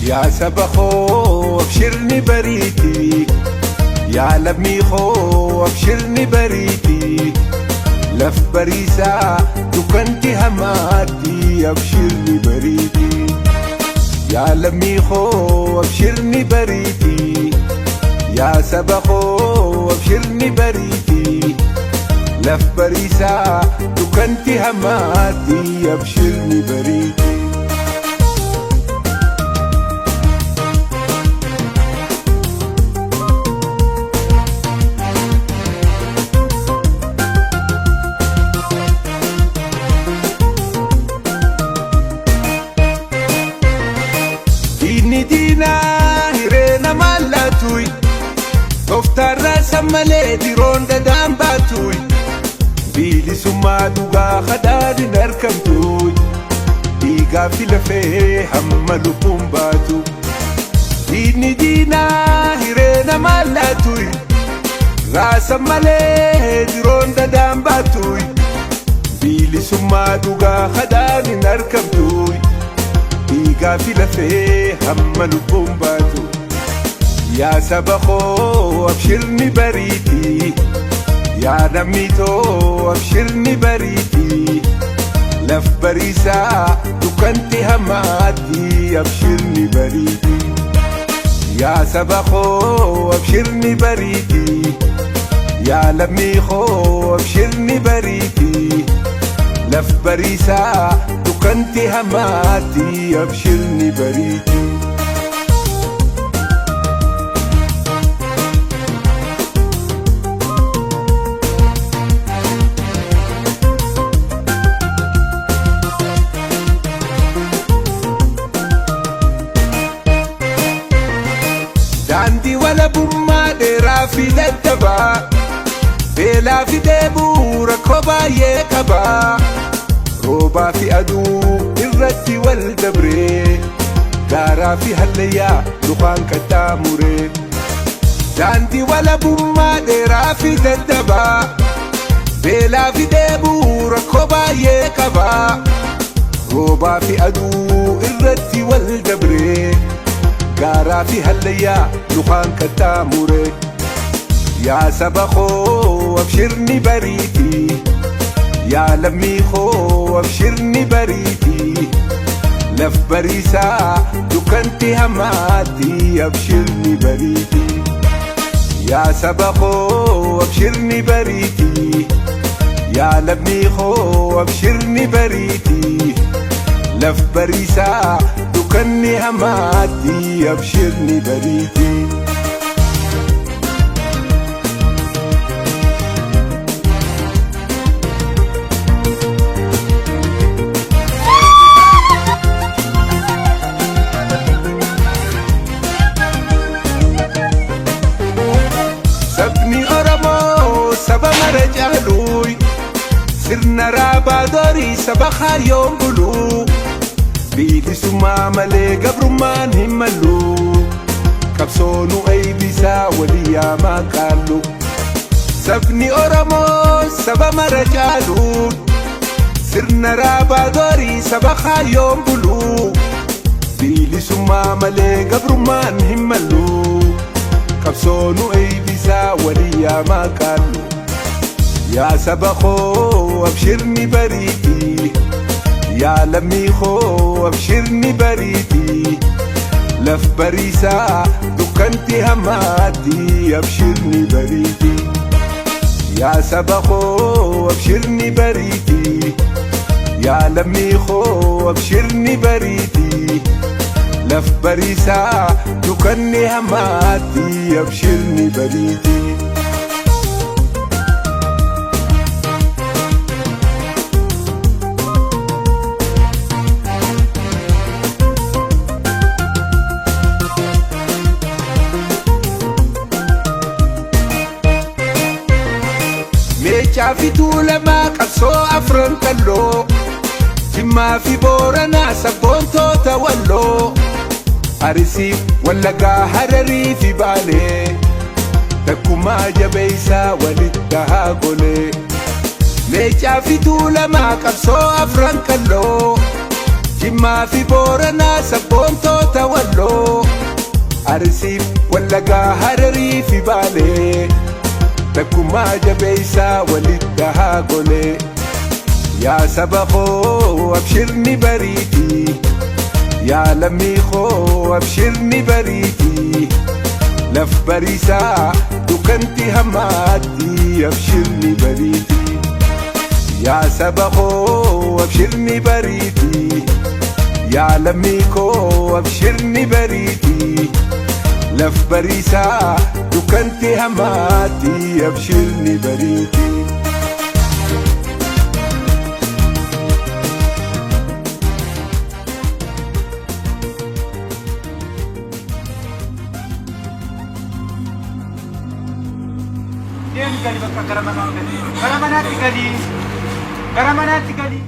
Yaa saba koo abshirni bariiti, yaa lammii koo abshirni bariiti, laf bariisaa dukkanti hamaatti abshirni bariiti. Yaa lammii koo abshirni bariiti, yaa saba koo abshirni bariiti, laf bariisaa dukkanti hamaatti abshirni bariiti. Diinni diinaa hiree namaan laatuy, tooftaarraa sammalee diroon dadaan baatuy, bilisummaa dhugaa hadhaan hin argamtuy, dhiigaa fi lafee hamma lubbuun baatu. Diinni diinaa hiree namaan laatuy, raasa malee diroon dadaan baatuy, bilisummaa dhugaa hadhaan hin argamtuy. Dhiigaa fi lafee hamma lubbuun baatu. Yaa saba koo abshirni bariiti, yaa lammii too abshirni bariiti, laf bariisaa dukkanti hamaatti abshirni bariiti. Yaa saba koo abshirni bariiti, yaa lammii koo abshirni bariiti, laf bariisaa dukkanti hamaatti abshirni bariiti. Daandii walabummaa dheeraa fi dadhabaa, beelaa fi dheebuu rakkoo baay'ee qabaa, roobaa fi aduu irratti wal dabree, gaaraa fi hallayyaa lukaan qaxxaamuree. Daandii walabummaa dheeraa fi dadhabaa, beelaa fi dheebuu rakkoo baay'ee qabaa, roobaa fi aduu irratti wal dabree, gaaraa fi hallayyaa lukaan qaxxaamuree. Yaa saba koo abshirni bariiti, yaa lammii koo abshirni bariiti, laf bariisaa dukkanti hamaatti abshirni bariiti. Yaa saba koo abshirni bariiti, yaa lammii koo abshirni bariiti, laf bariisaa dukkanni hamaatti abshirni bariiti. Sabni Oromoo saba mara caaluuy, sirna raabaa dorii saba kaayyoon buluu, bilisummaa malee gabrummaan hin mallu, qabsoonu eeybisaa walii yaamaa qaallu. Sabni Oromoo saba mara caaluun, sirna raabaa dorii saba kaayyoon buluu, bilisummaa malee gabrummaan hin mallu, qabsoonu eeybisaa walii yaamaa qaallu. Yaa saba koo abshirni bariiti, yaa lammii koo abshirni bariiti, laf bariisaa dukkanti hamaatti abshirni bariiti. Yaa saba koo abshirni bariiti, yaa lammii koo abshirni bariiti, laf bariisaa dukkanni hamaatti abshirni bariiti. Meechaa fi Tuulamaa qabsoo afran qalloo, Jimma Jimmaa fi Booranaa sabboontoota Walloo, Arisiif Wallagaa Hararii fi Baalee, takkumaa jabeeysaa walitti haa golee. Meeccaa fi Tuulamaa qabsoo afran qalloo, Jimmaa fi Booranaa sabboontoota Walloo, Arisiif Wallagaa Hararii fi Baalee, takkumaa jabeeysaa walitti haa golee. Yaa saba koo abshirni bariiti, yaa lammii koo abshirni bariiti, laf bariisaa dukkanti hammaatti abshirni bariiti. Yaa saba koo abshirni bariiti, yaa lammii koo abshirni bariiti, laf bariisaa dukkanti hammaatti abshirni bariiti. Deemi gali bakka gara manaa gali. Gara manaatti gali. Gara manaatti gali.